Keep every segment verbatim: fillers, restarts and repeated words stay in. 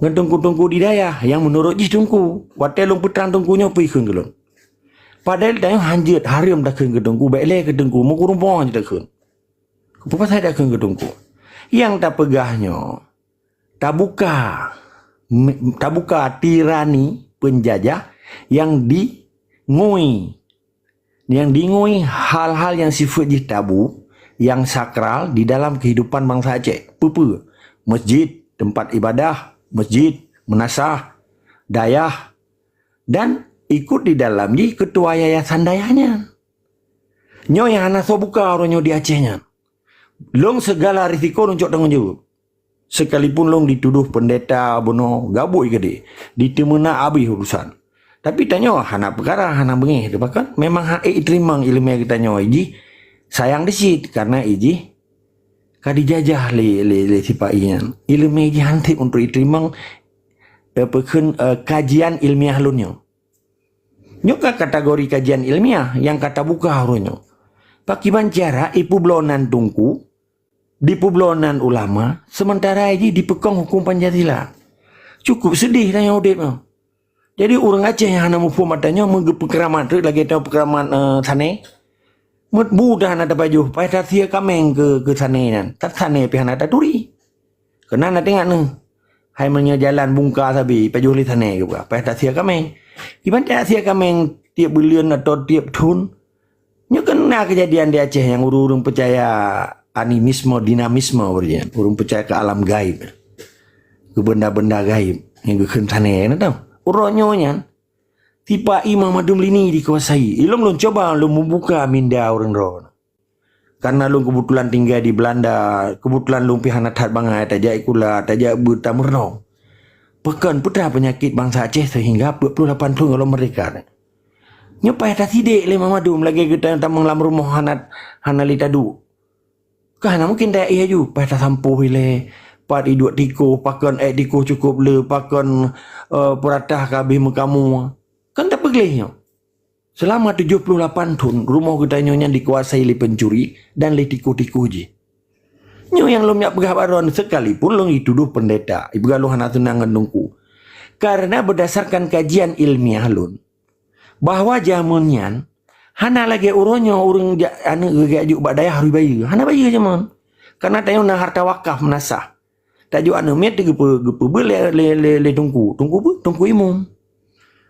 ngon teungku-teungku di dayah nyang meunurot jih teungku. Watée lôn peutrang teungku nyoe peue kheun keu lôn. Padahai tanyoe hanjeuet hareuem takheun keu teungku, bék lé keu teungku, meukureueng boh jih takheun. Peue pasai takheun keu teungku? Nyang tapeugah nyoe, tabuka, me- tabuka tirani peunjajah nyang dingui, nyang dingui hal-hal nyang sifeuet jih tabu, nyang sakral di dalam keuhidupan bansa Aceh. Peue-peue? Masjid, teumpat ibadah, masjid, meunasah, dayah, dan ikut di dalam jih keutua yayasan dayah nyan. Nyoe nyang hana soe buka uroe nyoe di Aceh nyan. Lôn segala risiko lôn cok tanggong jaweueb. Sekalipun lôn dituduh peundeta bunoe gabui keudeh, diteumeunak abéh urusan. Tapi tanyoe hana peukara, hana beungéh teuh pakon. Memang hana ék iteurimong iéleumé geutanyoe jih sayang di cit, karena jih ka dijajah lé, lé, lé sipa-i nyan. Iéleumé jih hantom untuk iteurimong, eh, peukheun, eh, kajian ilmiah lôn nyoe. Nyoe ka kategori kajian ilmiah nyang ka tabuka uroe nyoe. Pakiban cara ipeubloe nan teungku, dipeubloe nan ulama, sementara jih dipeukong huköm Pancasila. Cukup seudeh tanyoe udeb nyoe. Jadi, ureuëng Aceh nyang hana muphom atra nyoe meugeupeukeuramat treuk lagée tanyoe peukeramat, eh, sané. Meubu dah hana tapajoh, payah tasie kaméng keu, keu sané nyan. That sané pih hana taturi. Keunan na teuingat neuh. Hai meunyoe jalan bungka sabe, pajoh lé sané geuba, payah tasie kaméng. Kiban tasie kaméng tieb buleuen atau tieb thon? Nyoe kan na keujadian di Aceh nyang ureuëng-ureuëng peucaya animisme, dinamisme, ureuëng peucaya keu alam gaib, keu benda-benda gaib nyang geukheun sané, na tau? Uroe nyoe nyan, tipa imam madum lini dikuasai. Ilong lôn cuba lôn membuka minda ureuëng droe. Karena lôn keubeutulan tinggai di Beulanda, keubeutulan lôn pih hana that bangai tajak sikula, tajak beuet, tameureunoe. Pakon peue teuma peunyakét bansa Aceh seuhingga peuet ploh lapan thon gohlom meurdeka? Nyoe payah tasidek lé mandum lagée geutanyoe tamong lam rumoh hana, hana lé taduek. Ka hana mungken tajak ié aju, payah tasampôh ilée, pat iduek tikoh, pakon ék tikoh cukôp le, pakon, eh, peuratah ka abéh meukamoe. Kan tapeugleh nyoe. Seulama tujoh ploh lapan thon, rumoh geutanyoe nyan dikuasai lé pencuri dan lé tikoh-tikoh jih. Nyoe nyang lôn jak peugah bak droeneuh, sekalipun lôn jitudoh peundeta, jipeugah lôn hana seunang ngon teungku. Karena berdasarkan kajian ilmiah lôn, bahwa jameun nyan hana lagée uroe nyoe ureuëng jak aneuëk geuh jak jok bak dayah harôh bayeue. Hana bayeue jameun. Karena tanyoe na harta wakaf meunasah. Tajok aneuëk miet geupe-, geupeubeuet lé, lé, lé, lé teungku. Teungku peue? Teungku imum.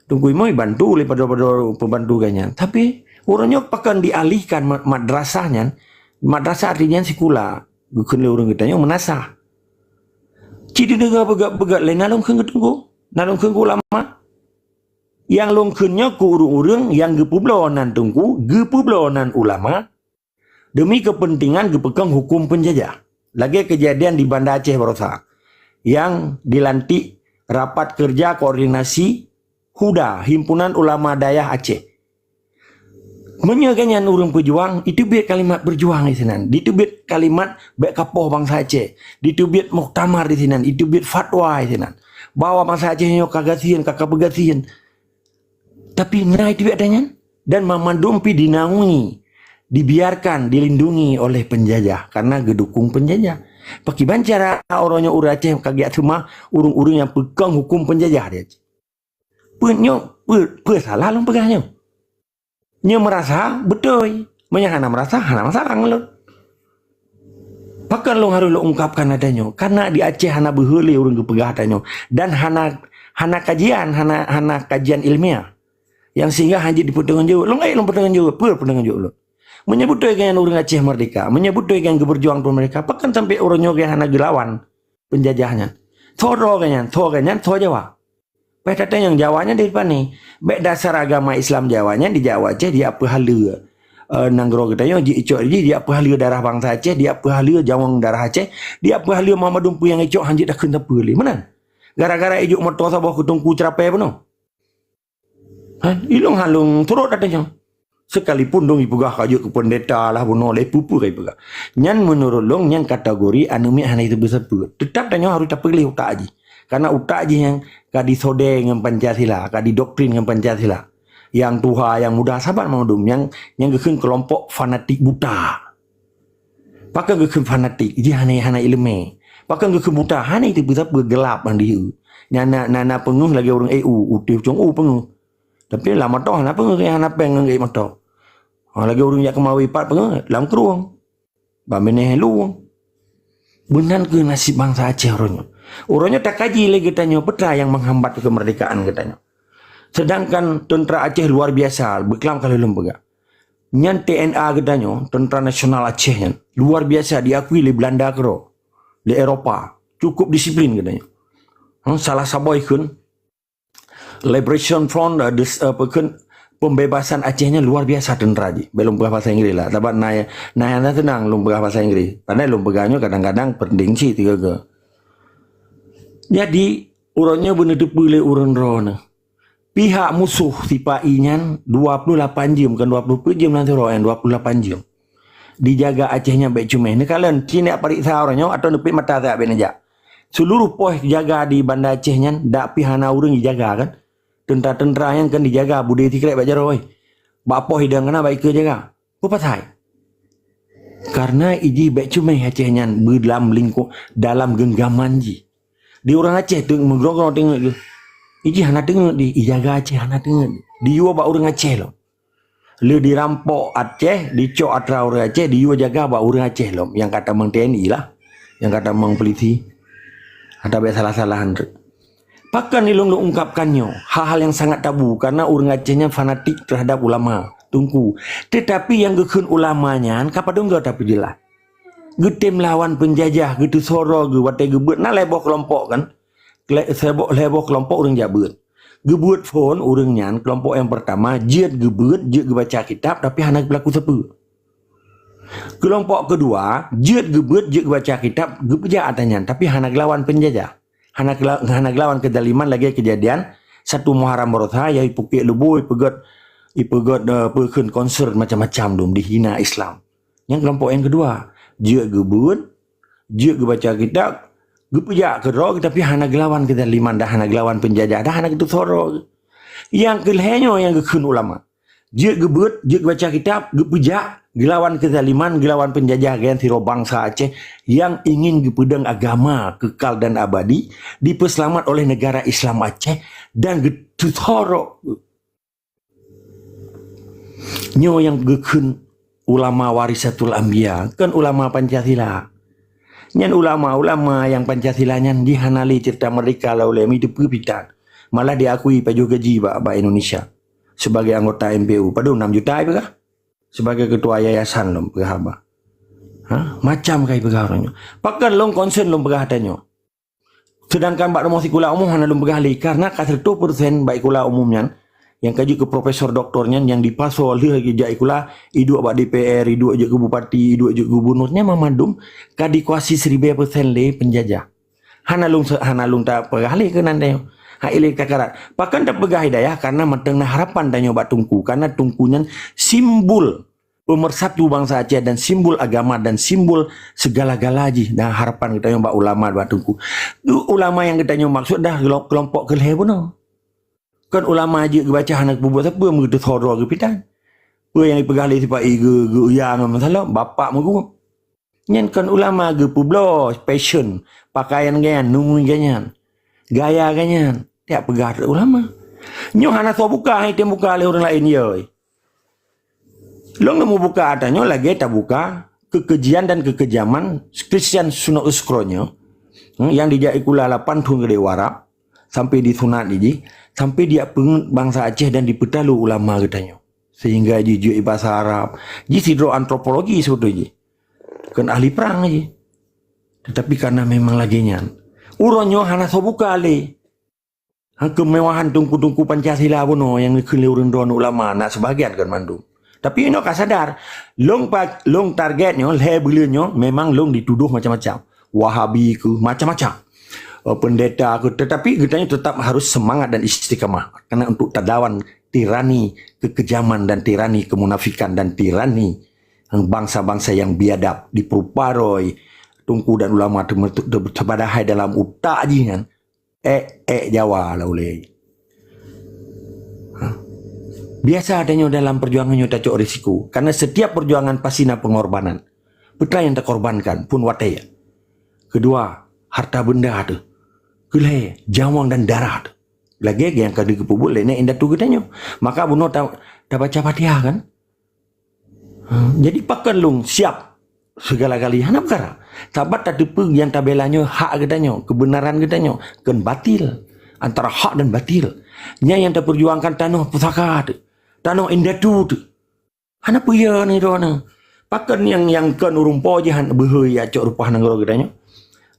Teungku imum jibantu lé padub-padub peubantu geuh nyan. Tapi, uroe nyoe pakon dialihkan ma-, madrasah nyan, madrasah arti nyan sikula. Geukheun lé ureuëng geutanyoe meunasah. Cit deungoe peugét-peugét lé na lôn kheun keu teungku, na lôn kheun keu ulama. Nyang lôn kheun nyoe keu ureuëng-ureuëng nyang geupeubloe nan teungku, geupeubloe nan ulama, demi keupeuntengan geupeukong huköm peunjajah. Lagée keujadian di Banda Aceh baroesa, nyang dilantik Rapat Keureuja Koordinasi HUDA, Himpunan Ulama Dayah Aceh. Meunyoe geuh nyan ureuëng peujuang, jiteubiet kalimat peujuang disinan, jiteubiet kalimat bék kapoh bansa Aceh, jiteubiet muktamar disinan, jiteubiet fatwa disinan, bahwa bansa Aceh nyoe ka gasien, ka, ka peugasien. Tapi na jiteubiet atra nyan, dan mandum pih dinaungi, dibiarkan, dilindungi oleh penjajah karena geudukong penjajah. Pakiban cara uroe nyoe ureuëng Aceh ka geujak seumah ureuëng-ureuëng nyang peukong huköm peunjajah di Aceh? Peue nyoe, peue, peue salah lôn peugah nyoe? Nyoe meurasa beutôi. Meunyoe hana meurasa, hana masalah ngon lôn. Pakon lôn harôh lôn ungkapkan atra nyoe? Karena di Aceh hana beuhe lé ureuëng geupeugah atra nyoe. Dan hana, hana kajian, hana, hana kajian ilmiah. Nyang sehingga hana jeuet jipeutanggong jaweueb. Lôn ék lôn peutanggong jaweueb. Peue peutanggong jaweueb lôn? Meunyoe beutôi geuh nyan ureuëng Aceh meurdeka, meunyoe beutôi geuh nyan geubeurjuang untuk meurdeka, pakon sampai uroe nyoe geuh nyan hana geulawan penjajah nyan? Soe droe geuh nyan, soe geuh nyan, soe Jawa. Payah tatanyong Jawa nyan dari pane? Bék dasar agama Islam Jawa nyan di Jawa Aceh, dijak peuhaleue, eh, nanggroe geutanyoe, jicok jih, dijak peuhaleue darah bansa Aceh, dijak peuhaleue nyawöng darah Aceh, dijak peuhaleue mandum peue nyang jicok, hana jeuet takheun sapeue lé. Meunan? Gara-gara ijok moto saboh keu teungku ceurapée bunoe. Ha, ilong halong turot atra nyoe. Sekalipun dong ipeugah ka jeuet keu peundeta lah bunoe lé, peue-peue ka ipeugah. Nyan meunurot lôn nyan kategori aneuëk miet hana jiteupeue sapeue. Teutap tanyoe harôh tapeugleh utak jih. Karena utak jih nyan ka disodée ngon Pancasila, ka didoktrin ngon Pancasila. Nyang tuha, nyang muda, saban mandum nyang, nyang geukheun keulompok fanatik buta. Pakon geukheun fanatik, jih hana, hana iéleumé. Pakon geukheun buta, hana jiteupeue sapeue, geulap mandum. Nyan na, na, na peungeuh lagée ureuëng ék u, u teuh cong u peungeuh. Tapi lam moto hana peungeuh, hana péng ngon ék moto. Ha, lagée ureuëng jak keumawe pat peungeuh lam krueng. Bak binéh luwueng. Meunan kheueh nasib bansa Aceh uroe nyoe. Uroe nyoe takaji lé geutanyoe peue nyang menghambat keumeurdekaan geutanyoe. Sedangkan teuntara Aceh luar biasa, beuklam ka lheueh lôn peugah. Nyan T N A geutanyoe, Tentara Nasional Aceh nyan, luar biasa diakui lé Belanda keudroe, lé Eropa. Cukup disiplin geutanyoe. Ha, salah saboh kheun, Liberation Front, eh, dis-, eh, apa kheun, pembebasan Aceh nyan luar biasa teuntara jih. Bèk lôn peugah bahasa Inggris lah. Sabab na, na nyang seunang lôn peugah bahasa Inggris. Padahai lôn peugah nyoe kadang-kadang penting cit tiga ke. Jadi, uroe nyoe beuneuteupeu lé ureuëng droeneuh. Pihak musoh sipa-i nyan dua puluh lapan jeuem, kon dua puluh peuet jeuem nan sidroe, eh, dua puluh lapan jeuem. Dijaga Aceh nyan bèk cuméh. Neukalon, ci neujak pariksa uroe nyoe atau neupeuet mata siat bèk neujak. Seuluruh pos jaga di Banda Aceh nyan dak pih hana ureuëng jijaga kan. Teuntara-teuntara nyan kan dijaga, beudé sikrek bak jaroe. Bak pos idong kana bak ikeue jaga. Peue pasai? Karena ijih bèk cuméh Aceh nyan beulam lingkup dalam genggaman jih. Di ureuëng Aceh teuk meugrong-grong teungeut geuh. Ijih hana teungeut di, ijaga Aceh hana teungeut. Diyue bak ureuëng Aceh lom. Lé dirampok Aceh, dicok atra ureuëng Aceh, diyue jaga bak ureuëng Aceh lom. Nyang ka tamong T N I lah. Nyang ka tamong polisi. Hana bèk salah-salah han treuk. Pakon ilôn lôn ungkapkan nyoe, hal-hal nyang sangat tabu karena ureuëng Aceh nyan fanatik terhadap ulama, teungku. Tetapi nyang geukheun ulama nyan ka padum goe tapeujeulaih. Geutem lawan peunjajah, geuteusoro geuh watèe geubeuet na lhèe boh keulompok kan. Lhèe, lhèe boh keulompok ureuëng jak beuet. Geubeuet phon ureuëng nyan keulompok nyang peurtama jeuet geubeuet, jeuet geubaca kitab tapi hana geupeukaku sapeue. Keulompok keudua jeuet geubeuet, jeuet geubaca kitab, geupeujak atra nyan tapi hana geulawan peunjajah. Hana geula-, hana geulawan keuzaliman lagèe keujadian satu Muharram Baroesa nyang ipeukiek lubô, ipeugöt, ipeugöt, eh, peue kheun konser macam-macam dum dihina Islam. Nyang keulompok nyang keudua, jeuet geubeuet, jeuet geubaca kitab, geupeujak keudroe tapi hana geulawan keuzaliman dan hana geulawan peunjajah dan hana geuteusoro. Nyang keulhèe nyoe nyang geukheun ulama. Jeuet geubeuet, jeuet geubaca kitab, geupeujak, geulawan keuzaliman, geulawan peunjajah geuh sidroe bansa Aceh nyang ingin geupeudong agama kekal dan abadi, dipeuseulamat oleh negara Islam Aceh dan geuteusoro. Nyoe nyang geukheun ulama warisatul anbiya, kon ulama Pancasila. Nyan ulama-ulama nyang Pancasila nyan jih hana lé ceurita meurdeka lom ulèe mi teupeu pitan. Malah diakui pajoh gaji bak, bak Indonesia sebagai anggota M P U. Padum enam juta ipeugah? Sebagai ketua yayasan lom peugah haba. Ha? Macam kai peugah ureuëng nyoe. Pakon lôn concern lôn peugah ata nyoe. Sedangkan bak rumoh sikula umum hana lôn peugah lé, karena ka seratus persen bak sikula umum nyan, nyang ka jeuet keu profesor doktor nyan, nyang dipasoe lheueh geujak sikula, iduek bak D P R, iduek jeuet keu bupati, iduek jeuet keu gubernur, nyan mandum ka dikuasai siribèe persen lé peunjajah. Hana lôn se-, hana lôn tapeugah lé keunan tanyoe. Hai lé takarat. Pakon tapeugah hidayah, karena mantong na harapan tanyoe bak Teungku, karena Teungku nyan simbol pemersatu bansa Aceh dan simbol agama dan simbol segala-gala jih dan harapan geutanyoe bak ulama, bak Teungku. Ulama nyang geutanyoe maksud dah gelo-, kelompok keulhèe bunoe. Kon ulama jeuet geubaca hana geupeubuet sapeue, meuteusoro geupitan. Peue nyang ipeugah lé sipa-i geu-, geuya ngon meusalah, bapak meugup. Nyan kon ulama geupeubloe fashion, pakaian geuh nyan, nungui geuh nyan, gaya geuh nyan. Jak peugah ulama. Nyoe hana soe buka, hai tem buka lé ureuëng laén, yoi. Lôn meubuka ata nyoe lagèe tabuka keukejian dan keukejaman Christian Suna Uskro nyoe, hmm, nyang dijak sikula lapan thon keudéh u Arab, sampai disunat jih, sampai dijak peungeuet bansa Aceh dan dipeutalu ulama geutanyoe. Sehingga jih jeuet basa Arab. Jih sidroe antropologi sebetulnya jih. Kon ahli perang jih. Tetapi karena memang lagèe nyan, uroe nyoe hana soe buka lé. Ha, kemewahan teungku-teungku Pancasila bunoe nyang geukheun lé ureuëng droeneuh ulama, na sebahagian kon mandum. Tapi inoe ka sadar, lôn pa-, lôn target nyoe, lhèe buleuen nyoe, memang lôn dituduh macam-macam. Wahabi keuh, macam-macam. Eh, pendeta keuh, tetapi geutanyoe tetap harus semangat dan istiqamah. Karena untuk tadawan tirani kekejaman dan tirani kemunafikan dan tirani bansa-bansa yang biadab, diperupa roh teungku dan ulama teume-, teu-, teupadahai dalam utak jih nyan. Ék, ék Jawa lah ulèe. Ha. Biasa tanyoe dalam perjuangan nyoe tacok risiko. Karena setiap perjuangan pasti na pengorbanan. Peue nyang takorbankan, phon watèe. Keudua, harta benda teuh. Keu lhèe, nyawöng dan darah teuh. Lagèe nyang ka geupeubuet lé nèk indatu geutanyoe. Maka bunoe ta-, tabaca Fatihah kan? Ha, jadi pakon lôn siap segala kali, hana peukara. Sabat tateupeue nyang tabela nyoe hak geutanyoe, keubeunaran geutanyoe, kon batil. Antara hak dan batil. Nyan nyang tapeujuangkan tanoh pusaka teuh, tanoh indatu teuh. Hana peue nyan droeneuh. Pakon nyang, nyang kon ureueng po jih han beuhe ya cok rupa nanggroe geutanyoe.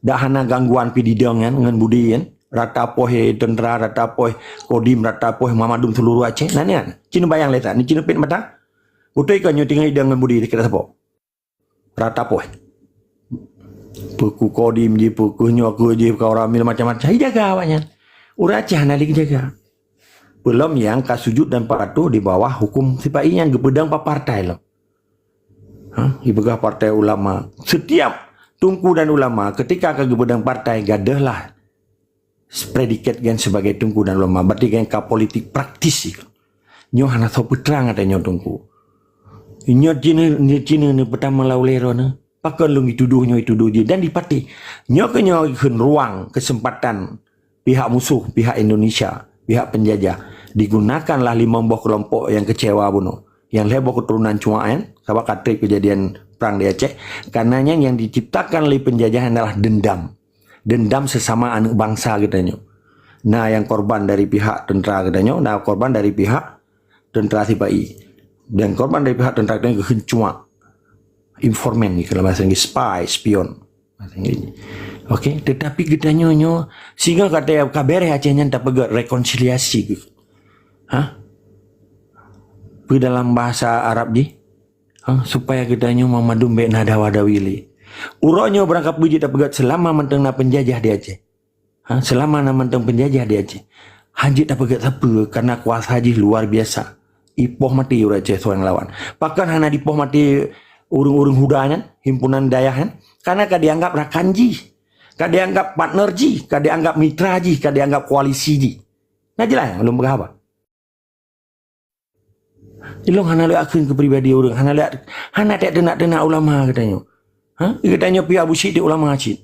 Dak hana gangguan pih didong nyan ngon Budi nyan. Rata poh teuntra, rata poh Kodim, rata poh Muhammadun seluruh Aceh. Nah, nyan. Cina bayang lé that, ni cina pet mata. Beutôi kon nyoe tinggai idong ngon Budi dikeue sapo. Rata poh. Peue keu Kodim jih, peue keu nyoe keu jih, keu Koramil macam-macam. Ijaga awaknyan. Ureueng Aceh hana lé jaga. Peulom nyang ka sujud dan patuh di bawah hukum sipa-i nyang geupeudong bak partai lom. Ha, ipeugah partai ulama. Setiap teungku dan ulama ketika ka geupeudong partai, gadôhlah predikat geuh sebagai teungku dan ulama. Berarti geuh ka politik praktis. Nyoe hana soe peutrang ata nyoe teungku. Nyoe cina, nyoe cina ni pertama lau lé droeneuh. Pakon lôn ituduh nyoe, ituduh jih dan dipatéh. Nyoe keuh nyoe kheun ruang keuseumpatan pihak musoh, pihak Indonesia, pihak penjajah. Digunakanlah limong boh keulompok nyang keucewa bunoe. Nyang lhèe boh keuturonan cuak nyan, sabab ka trép keujadian prang di Aceh. Karena nyan nyang diciptakan lé penjajah adalah dendam. Dendam sesama aneuk bangsa geutanyoe. Na nyang korban dari pihak teuntra geutanyoe, na korban dari pihak teuntra sipa-i. Dan korban dari pihak teuntra geutanyoe kheun cuak. Informan jih kalau bahasa Inggris, spy, spion. Bahasa Inggris. Okey, tetapi geutanyoe nyoe, singoh ka ta-, ka bèrèh Aceh nyan tapeugah rekonsiliasi geuh. Ha? Peue dalam bahasa Arab jih? Ha? Supaya geutanyoe mamandum bèk na dawa-dawi lé. Uroe nyoe barangkapeue jih tapeugah selama mantong na penjajah di Aceh. Ha, selama na mantong penjajah di Aceh, hanjeuet tapeugét sapeue, karena kuasa jih luar biasa. Ipoh maté ureueng Aceh soe nyang lawan. Pakon hana dipoh maté ureueng-ureueng huda nyan, himpunan dayah nyan? Karena ka dianggap rakan jih, ka dianggap partner jih, ka dianggap mitra jih, ka dianggap koalisi jih. Nah, jeulaih ulôn peugah haba. Ilôn hana lé akheun keu pribadi ureueng, hana lé, hana that teunak-teunak ulama geutanyoe. Ha? Geutanyoe pihak Abu Syik di ulama cit.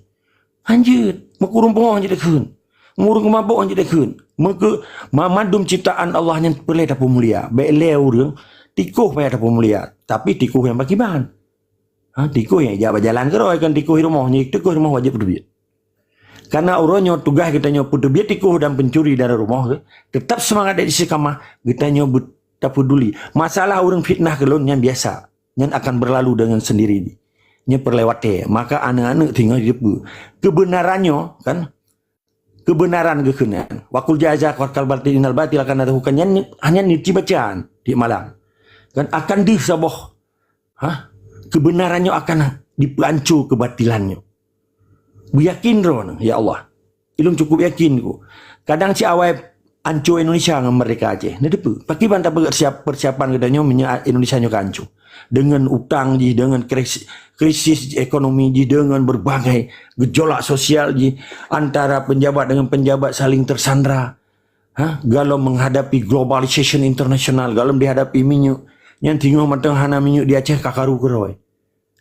Hanjeuet, meukureueng pungoh hanjeuet akheun. Meukureueng mabök hanjeuet akheun. Meuke-, ma-, mandum ciptaan Allah nyan peureulèe tapeumulia. Bèk lé ureueng tikoh payah tapeumulia, tapi tikoh nyang pakriban. Ha, tikoh nyang jak bak jalan keudroe, kon tikoh rumoh, nyoe tikoh rumoh wajéb peuteubiet. Karena uroe nyoe tugaih geutanyoe peuteubiet tikoh dan pencuri dari rumoh geuh, teutap seumangat dan istiqamah, geutanyoe beut-, tapeduli. Masalah ureueng fitnah keu lôn nyan biasa. Nyan akan berlalu dengan sendiri. Nyan peureulèe watèe. Maka aneuk-aneuk singoh jiteupeue. Keubeunaran nyoe, kan, keubeunaran geukheun nyan. Wa qul jaa zahaqu wal batil innal batila kana zahuqa, nyan, nyan neuti bacaan di malam. Kan akan deuh saboh, ha? Keubeunaran nyoe akan dipeuanco keubatilan nyoe. Beuyakin droeneuh, ya Allah. Ilôn cukup yakin ku. Kadang si awai anco Indonesia ngon merdeka Aceh. Neuteupeue? Pakriban tapeugét siap-, persiapan geutanyoe meunyoe Indonesia nyoe ka anco. Dengan utang jih, dengan kris-, krisis ekonomi jih, dengan berbagai gejolak sosial jih, antara penjabat dengan penjabat saling tersandra. Ha? Galom menghadapi globalisation internasional, galom dihadapi minyeuk. Nyan singoh mantong hana minyeuk di Aceh ka karu keudroe.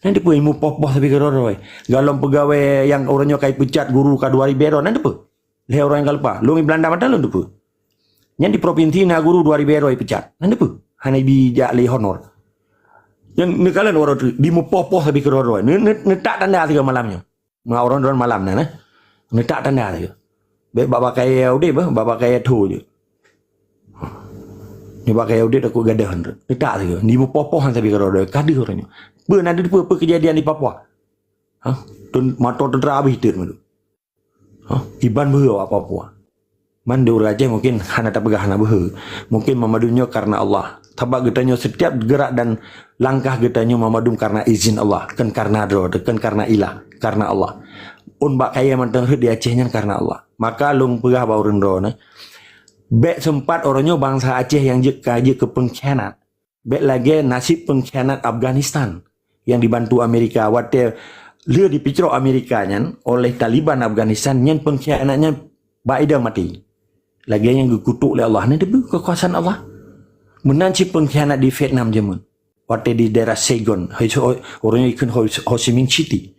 Nyan teupeue ilmu poh-poh sabe keudroe-droe. Galom peugawée nyang uroe nyoe ka ipeucat guru ka dua ribée droe, nyan teupeue? Lhée uroe nyang ka leupah, lôn i Beulanda mantong lôn teupeue. Nyan di propinsi na guru dua ribée droe ipeucat. Nyan teupeue? Hana ibi jak lé honor. Nyan neukalon uroe teuk, di mupoh-poh sabe keudroe-droe. Neu-, neu-, neutak tanda sigoe malam nyoe. Meungoh uroe droe malam nyan, eh. Neutak tanda sigoe. Bék bak pakaian udeb, eh, bak pakaian tho jeuet. Nyoe bak kayée udeb takot gadoh nyoe. Neutak sigoe. Di mupoh-poh sabe keudroe-droe. Ka deuh uroe nyoe. Peue na deuh peue, peue keujadian di Papua? Hah? Tun-, moto teuntra habéh teuk mandum. Hah? Iban beuhe awak Papua. Mandum ureuëng Aceh mungkin hana tapeugah hana beuhe. Mungkin mandum nyoe karena Allah. Sabab geutanyoe setiap gerak dan langkah geutanyoe mandum karena izin Allah. Kon karena droe, kon karena ilah. Karena Allah. Ôn bak kayée mantong rhot di Aceh nyan karena Allah. Maka lôn peugah bak ureuëng droeneuh, bék seumpat uroe nyoe bansa Aceh nyang jeuet ka jeuet keu peungkhianat. Bék lagée naseb peungkhianat Afghanistan nyang dibantu Amerika. Watée lheueh dipicrok Amerika nyan oleh Taliban Afghanistan, nyan peungkhianat nyan bak idong maté. Lagée nyang geukutok lé Allah, na teupeue keukuasaan Allah. Meunan cit peungkhianat di Vietnam jameun. Watée di daerah Saigon, Ho, Ho, ureuëng ikheun Ho, Ho Chi Minh City.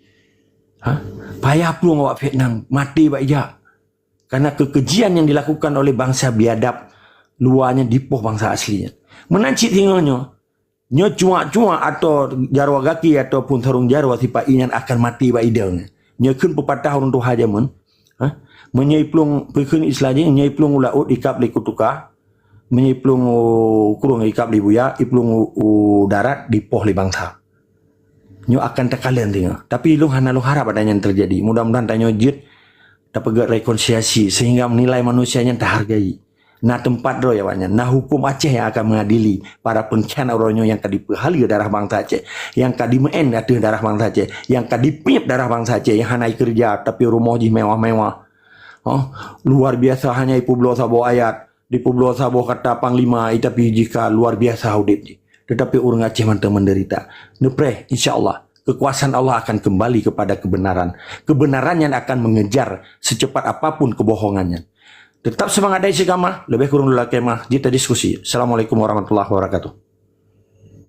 Ha? Payah plueng awak Vietnam, maté bak ijak. Karena kekejian yang dilakukan oleh bangsa biadab luar nyan dipoh bangsa asli nyan. Meunan cit singoh nyoe, nyoe cuak-cuak atau jarwa gaki ataupun sarong jarwa sipa-i nyan akan mati bak idong. Nyoe kheun peupatah ureuëng tuha jameun. Ha? Meunyoe iplueng, peukheun Islam jih, nyoe iplueng u laôt ikab lé kutuka, meunyoe iplueng u krueng ikab lé buya, iplueng u, u darat dipoh lé bangsa. Nyoe akan takalon singoh. Tapi lôn hana lôn harap ada nyan terjadi. Mudah-mudahan tanyoe jeuet tapeugét rekonsiliasi sehingga nilai manusia nyan tahargai. Na teumpat droe awaknyan, na hukum Aceh yang akan mengadili para pengkhianat uroe nyoe yang ka dipeuhaleue darah bangsa Aceh, yang ka dimeu'en ateueh darah bangsa Aceh, yang ka dipiep darah bangsa Aceh, yang hana keureuja tapi rumoh jih mewah-mewah. Oh, luar biasa hanya ipeubloe saboh ayat, dipeubloe saboh kata panglima, tapi jih ka luar biasa udeb jih. Tetapi ureuëng Aceh mantong menderita. Neupreh, insya Allah, kekuasaan Allah akan kembali kepada kebenaran. Kebenaran yang akan mengejar secepat apapun kebohongannya. Tetap semangat dari segamah, lebih kurang dua kemah, kita diskusi. Assalamualaikum warahmatullahi wabarakatuh.